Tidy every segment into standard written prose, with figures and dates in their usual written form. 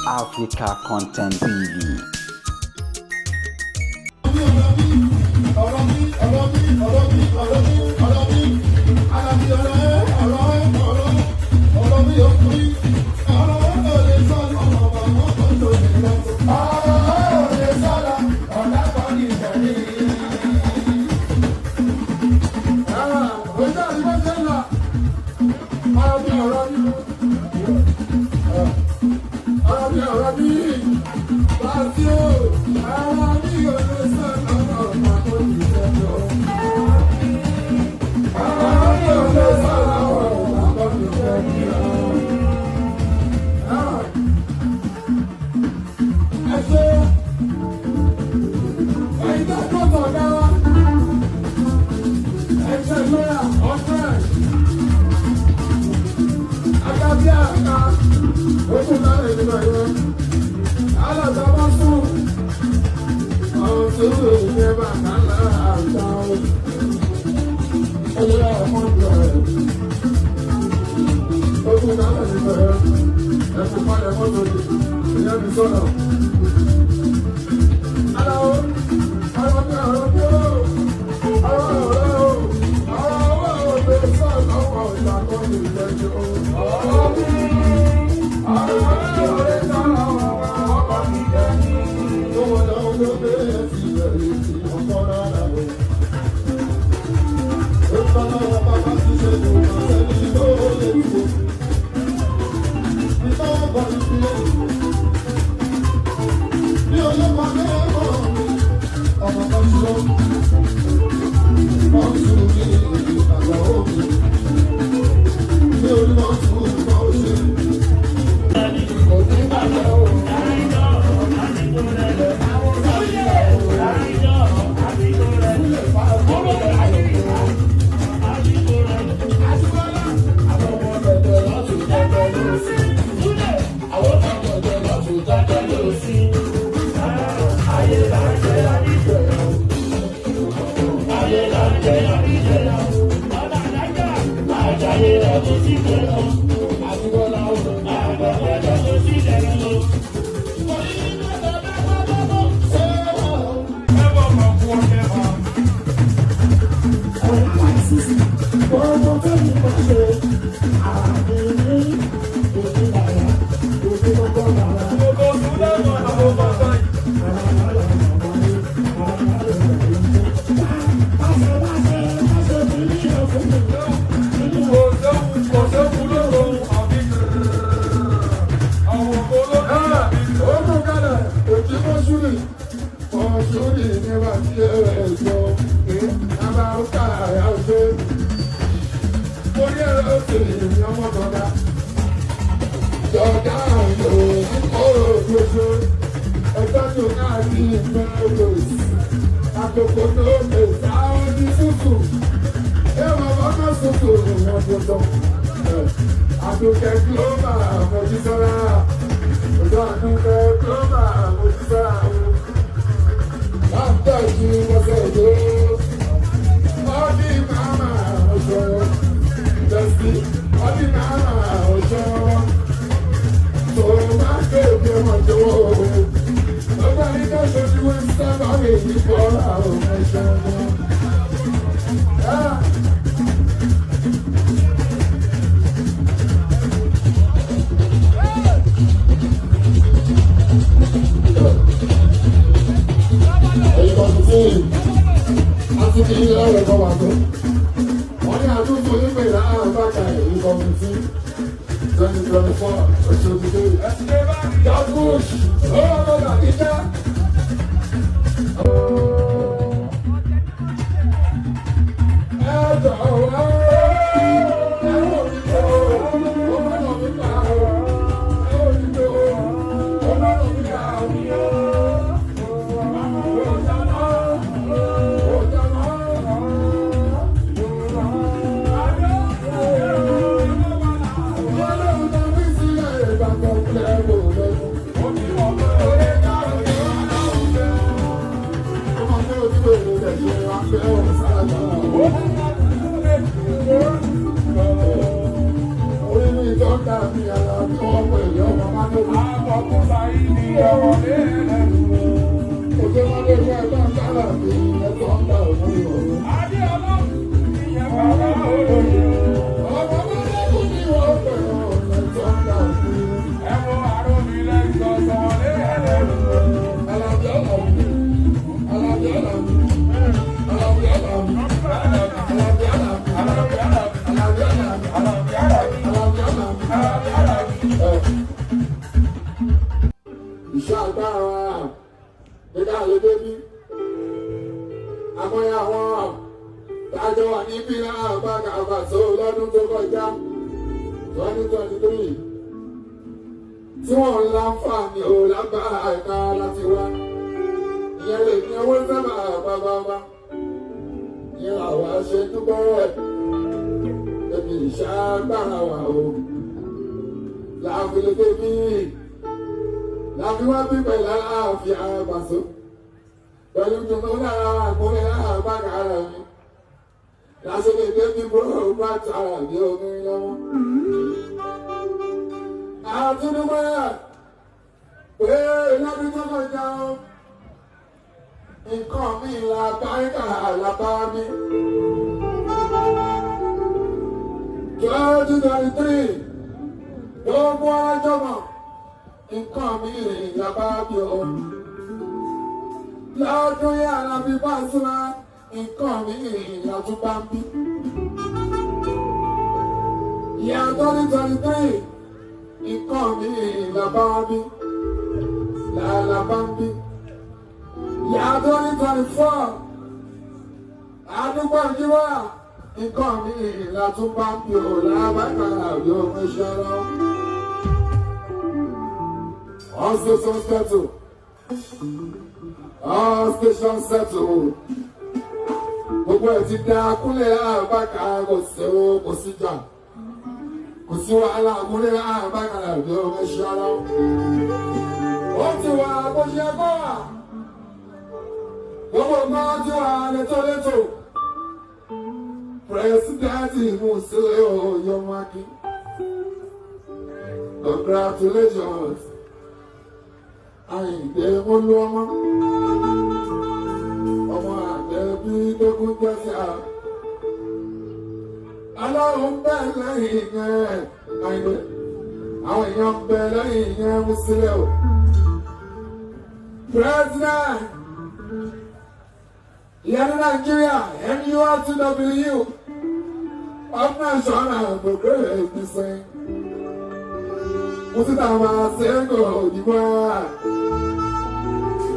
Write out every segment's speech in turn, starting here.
Africa Content TV. Tí wọ́n ń láǹfààní ò lágbára ẹ̀ka láti wá. Ìyẹn lè ní owó sábà bábábá. Ìyẹn àwa ṣe dúpẹ́ ẹbí ìṣàgbára wa o. Láàfin lè débi. Láàfin wá bí pẹ̀lú àlàáfíà àgbàso. Pẹ̀lú tuntun lára àkúrẹ́ àbákàrà mi. Lásìkò ìdébí búrò bá tààrà bí omi lọ́wọ́. Àtúndúgbò pé lọ́dún tó kọjá o. Nǹkan mi là bá ń kà lábá mi. 2023 gbogbo alájọmọ̀ nǹkan mi là bá bí o. Lọ́dún yàrá bí bá súnmọ́ nǹkan mi là tún bá ń bí. Ìyá 2023 nǹkan mi là bá bí là bá ń bí. Ìyá 2024 àdúgbò ìjíwá nǹkan mi là tún bá ń bí o lábàkàrà yóò fi ṣọlọ. All stations settle. All stations settle. Gbogbo ẹ̀ ti dá kúnlẹ̀ àbákà kò sí o kò sí jà. Kò sí wàhálà kúnlẹ̀ àbákà yóò fi ṣọlọ. Ó ti wà bó ṣe kọ́ wà. Gbogbo nǹkan ti wà létòlétò. President Musiliu Oyomaki. Congratulations. Àyìndé Olúọmọ. Ọmọ àgbẹ̀ bí Dógún jẹ́ sí a. Ọlọ́run ń bẹ lẹ́yìn yẹn. Àyìndé. Àwọn èèyàn ń bẹ lẹ́yìn yẹn Musiliu. President. Ìyẹn ní Nàìjíríà NURTW. Of National Progress Mission. Musita Masego Òdìbò.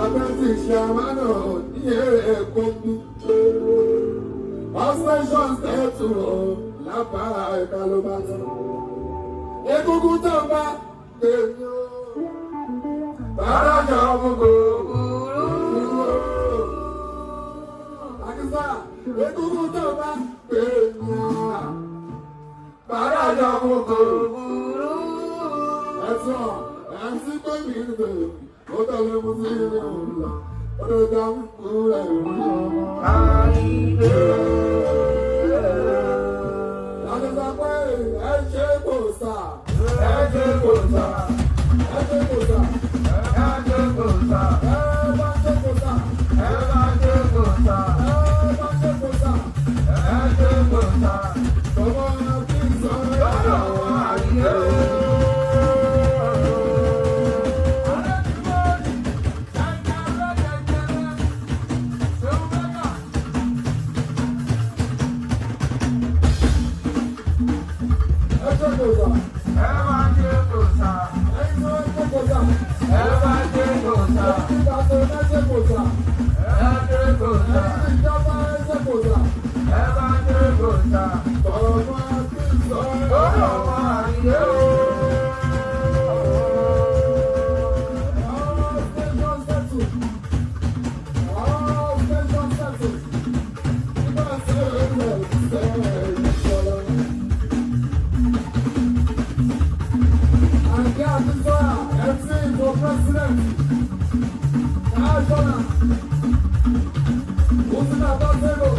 Abẹ́tí Ṣàmánà ní èrè Kọ́mbí. Obsession settle lábá ẹ̀ka ló bá tán. Egungun tó bá tèmi o. Bàrájà ọmọkò. Àkísà egungun tó bá tèmi o. Bàrájà ọmọkò. Ẹ̀sán ẹ̀sìn pé mi ń bèrè. Ó tẹ̀lé mu sí ilé òun. Ó lè dá kúrẹ̀ ìwé ọmọ. Láti sọ pé ẹ ṣe kò sà. Ẹ ṣe kò sà. Ẹ ṣe kò sà. Ẹ ṣe kò sà. Ẹ bá ṣe kò sà. Ẹ bá ṣe kò sà. Ẹ bá ṣe kò sà. Ẹ ṣe kò sà. Tọmọ kí n sọ Lọ́dọ̀ wọn àyè. Ẹ ṣe kò sà. Ẹ bá ṣe kò sà. Ẹyin tí wọ́n ṣe kò sà. Ẹ bá ṣe kò sà. Ẹyin tí ìgbà tó ẹ ṣe kò sà. Ẹ ṣe kò sà. Ẹyin tí ìjọba ẹ ṣe kò sà. Ẹ bá ṣe kò sà. Tọmọ kí n sọ Lọ́dọ̀ wọn àyè. All stations settle. All stations settle. Nígbà tí ó lè ṣe ìṣọ̀lá. Àǹdí Àbísọ́lá, MC for President. National. Usina Basego.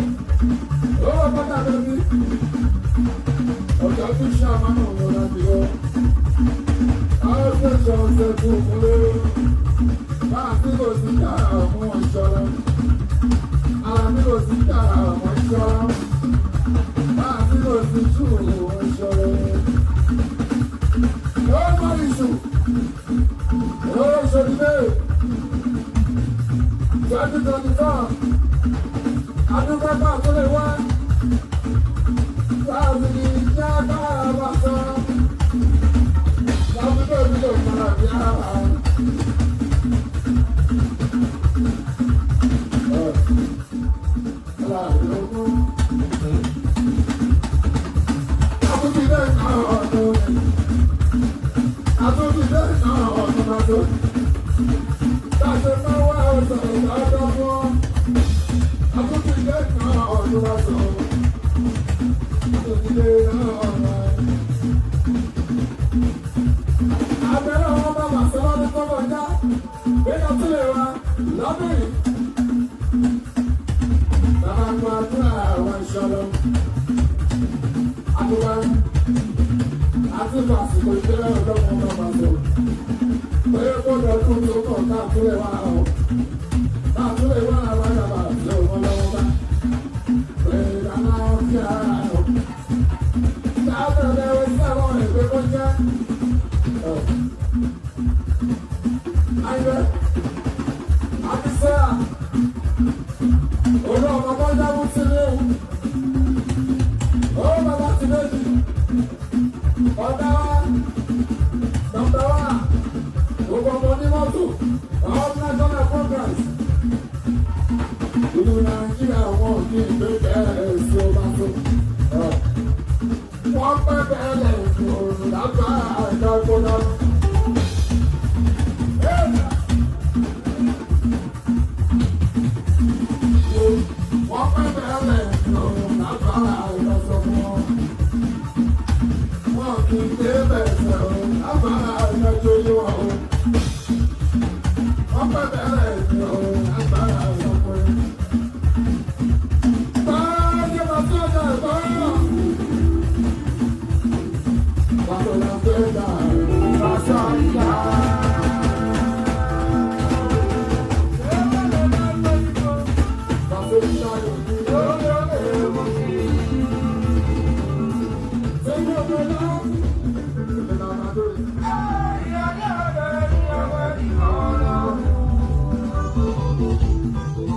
Owó pátá bẹ́bí. Ọ̀gá tí ṣàmánà wọn láti yọ. All stations settle fúnlé. Báàsì kò sí kára fún ìṣọ́lá. Àlàmí kò sí kára fún ìṣọ́lá. Báàsì kò sí jù fún ìṣọ́lá. Ó mọ ìṣù. Ó ṣòdìdé. 2024. Adúgbò bá tó lè wá. Báàsì ní ìjà kára bá sọ. Láti bẹ́ẹ̀ mi lè fara bí ara. Àtúntìdé náà ọ̀nà máa tó. Tàṣe máa wá ọ̀sán ìdájọ́ fún ọ. Àtúntìdé náà ọ̀nà máa tó. Àtúntìdé náà ọ̀nà. Abẹ́rẹ́ wọn bá màsán lọ́dún tó kọjá. Bẹ́ẹ̀ni tún lè wa lọ́dún yìí. Bàbá gba àdúrà àwọn ìṣọ̀lọ́. Àdúrà àti fàṣìkò ìṣẹ́lẹ̀ ọ̀dọ́mọ ọmọ màsán. Bóyá kó lọ́dún tó kọ̀ káàtúlẹ̀ wá o. Káàtúlẹ̀ wá àwọn àgbà àti òun lọ́wọ́ bá. Pẹ̀lú àlàáfíà o. Káàtúlẹ̀ wẹ̀ sẹ́wọ̀n ìgbé kó jẹ́. Ayẹ, àbísẹ́ olú ọmọ tó jábú sílé o. Ó bàbá ti méjì. Ọ̀dà wa, nọmba wa, gbogbo ọmọ onímọ́tò, all national congress. Ìlú Nàìjíríà wọn ò ní ìgbé bẹ́ẹ̀ sí ọba tó. Wọ́n pẹ́ bẹ́ẹ̀ lẹ́yìn òrùn lágbára àìdágbóná. Wọ́n pẹ́ bẹ́ẹ̀ lẹ́yìn òrùn lágbára àìdásọ fún wọn. Wọ́n kì í dé bẹ̀rẹ̀ òrùn lágbára